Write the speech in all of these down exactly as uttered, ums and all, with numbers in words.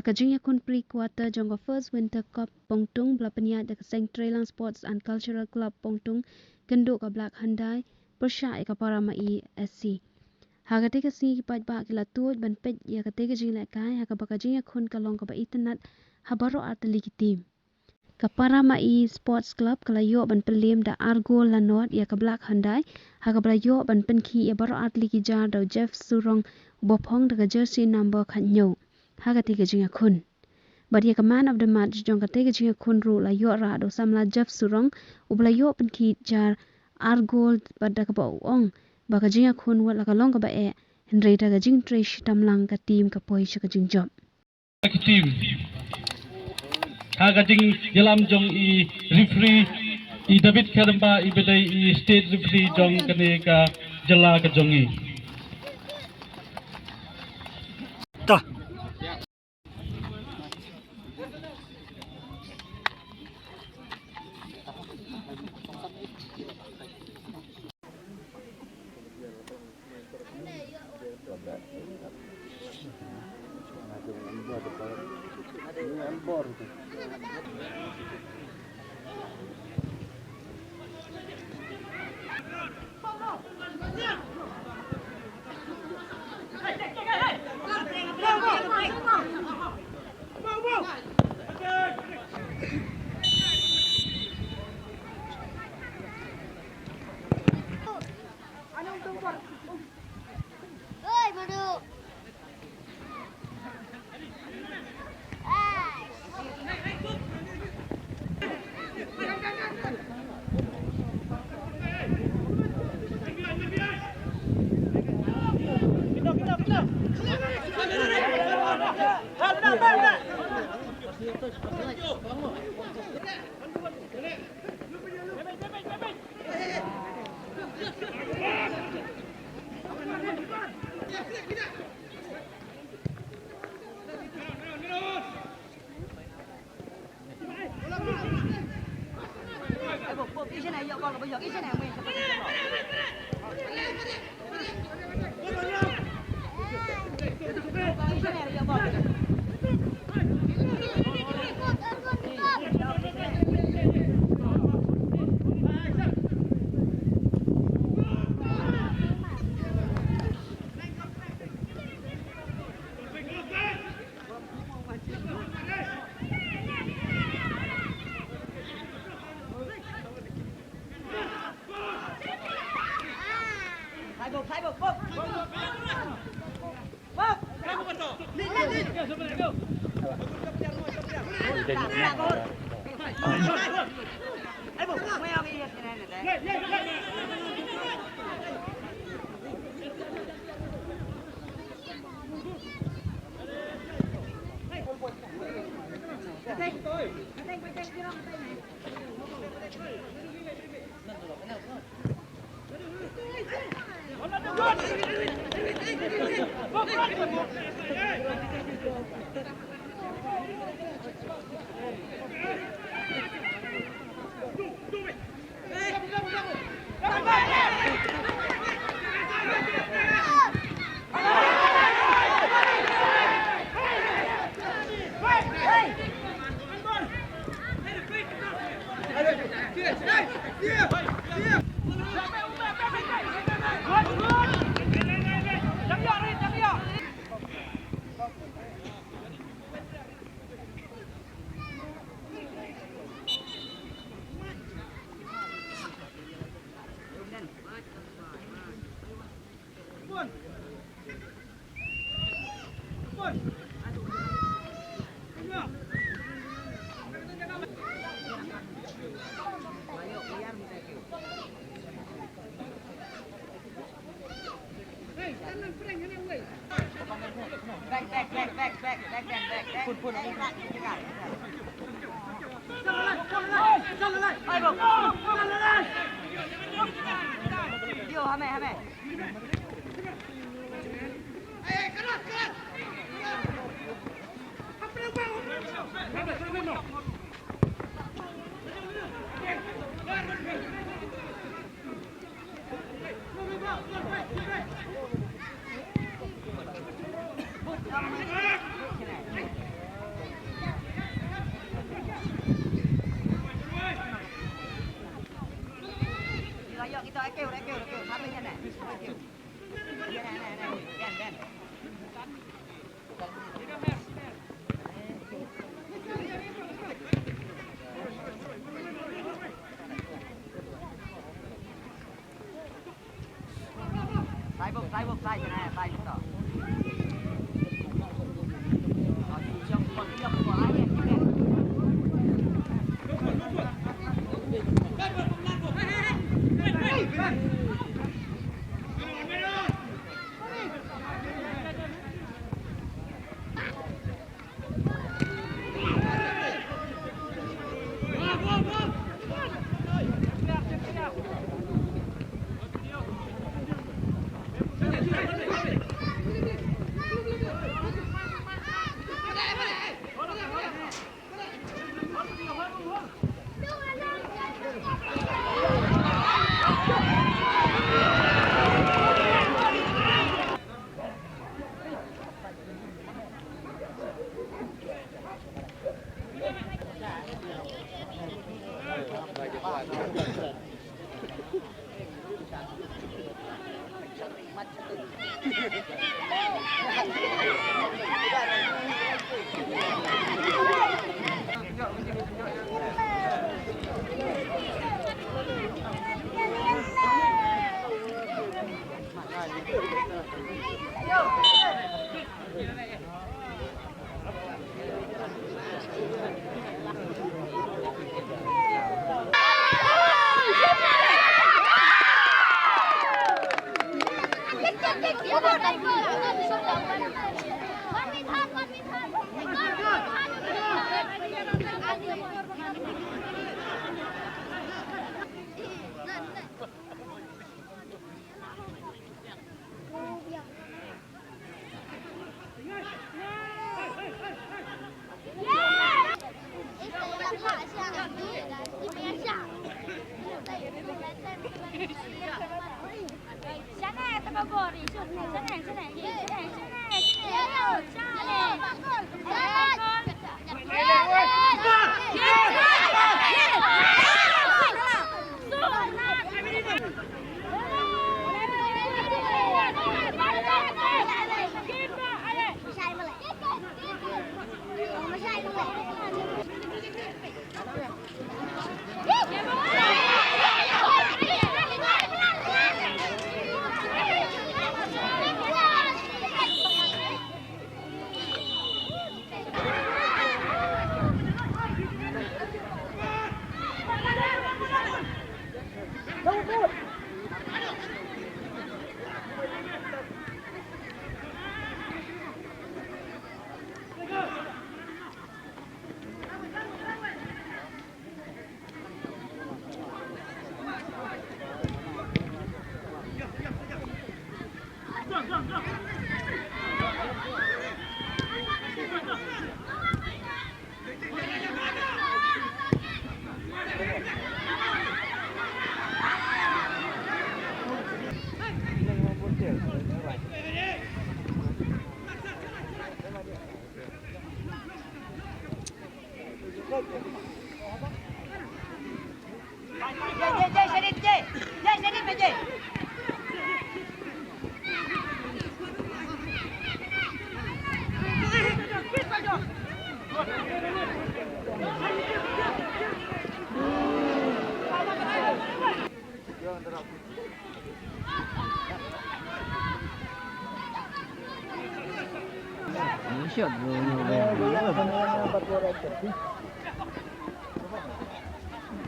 Ka jingïakhun pre-quarter jong ka First Winter Cup Pongtung ba la pynïaid da ka seng Treilang Sports and Cultural Club Pongtung kynduh ka Black Hyundai pyrshah ïa ka Para Maiee S C. Ha katei ka sngi ki paidbah ki la tuid ban peit ïa katei ka jinglehkai ha kaba ka jingïakhun ka long kaba itynnad ha baroh artylli ki team. Ka Para Maiee Sports Club ka la ïoh ban pynliem da ar gol la nod ïa ka Black Hyundai ha kaba la ïoh ban pynkhih ïa baroh artylli ki jar da u Jeff Surong uba phong da ka jersey number khathynñiew ha katei ka jingïakhun. Bad ïa ka man of the match jong katei ka jingïakhun ruh la ïoh rah da u samla Jeff Surong uba la ïoh pynkhih jar ar gol bad da kaba u ong ba ka jingïakhun wat la ka long kaba eh hynrei da ka jingtrei shitom lang ka team ka poi sha ka jingjop. Ki team. Ha ka jingïalam jong i referee i David Kharympa iba dei i state referee jong kane ka jylla ka jong i. Ta.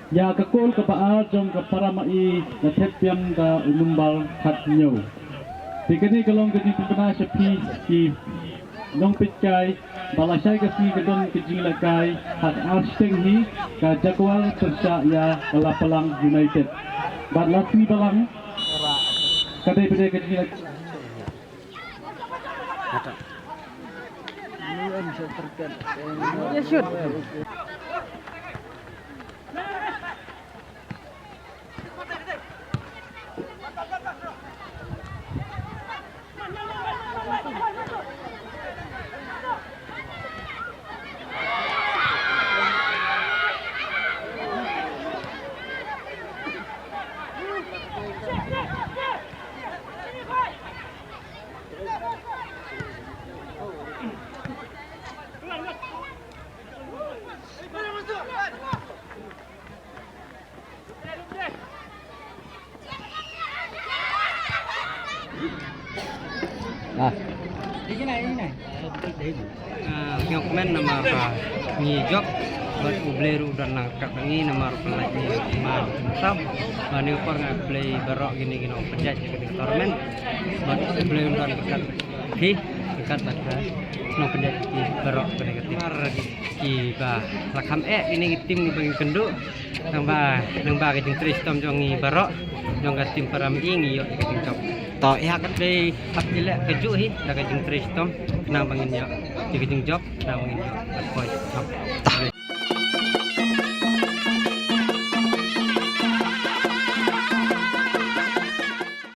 Ïa ka kol kaba ar jong ka para Maiei la thep biang da u number khathynñiew. Te kane ka long ka jingpynbna sha phi ki nongpeitkai ba lashai ka sngi ka don ka jinglehkai ha ka ar shiteng hi ka Jaguar pyrshah ïa ka Lapalang United. Bad la sngi ba lang ka dei ba dei ka jinglehkai. Ah. Ah, ngi kmen namar ba ngi jop bad U Blei ruh u don lang kat ngi namar ba ngi ma sam ba ngi por ngi Blei baroh kine ki nongpynjah ïa ka tournament bad U Blei u don kat ki kat bad ka nongpynjah ki baroh kine ki tim. Mar ki ba la kham eh kine ki tim ba ngi kynduh. Nang ba nang ba ka jingtrei shitom jong ngi baroh jong ka tim para ngi ngi ïoh ka jingjop. To ïa ka dei hap ïa ka juh hi da ka jingtrei shitom nang ba ngin ïoh ka jingjop nang ba ngin ïoh ka poi. Tah.